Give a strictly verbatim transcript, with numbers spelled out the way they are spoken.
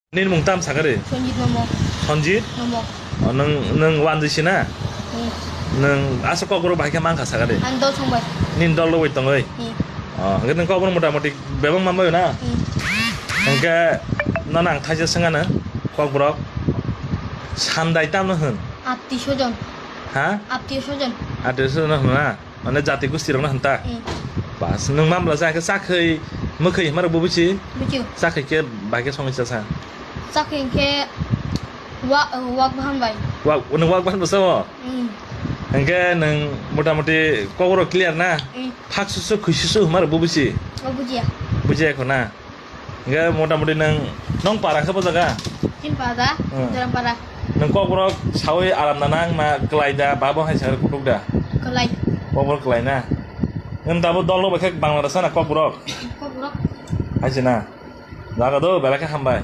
Nini mung tam sakari? Sanjit Nomo. Sanjit? Nomo. Oh, nwng, nwng wanjwi si na? Hmm. Nwng aswk kokborok bahai khe mankha sakari? Ang dol songbai. Nini dol rwui tongwi? Hmm. Oh, hwnkhe nwng kokborok motamoti bebak manbaio na? Hmm. Hwnkhe nono ang thaisa swngano kokborok sandai tamno hwn? Attiyo sojon. Ha? Attiyo sojon. Attiyo sojon hwn na? Mane jati gusti rokno hwn ta? Hmm. Bas, nwng mamla sa khe chakhwi, mwkhwi hwnmarok bo buchi? Buchio. Chakhwi khe bai khe songwi chasa? Chakhwi khe wa-, wak bahan bai. Wak, nwng wak bahan bwsa o? Hmm. Hwnkhe nwng motamoti kokborok clear na? Hmm. Thak susu, khwi susu hwnmarok bo buchi? O bujiya. Bujiya kho na? Hwnkhe motamoti nwng, nwng para khe bo jaga? Chini para da, Hmm. Joram para. Nwng kokborok sawi aram nanang na kwlai da, babo hai sakhe kutuk da? Kwlai. Kokborok kwlai na? Nwng tabuk dol rok bai khe Bangladesh na kokborok? Kokborok. Hai se na? Jaga do, belai khe hambai.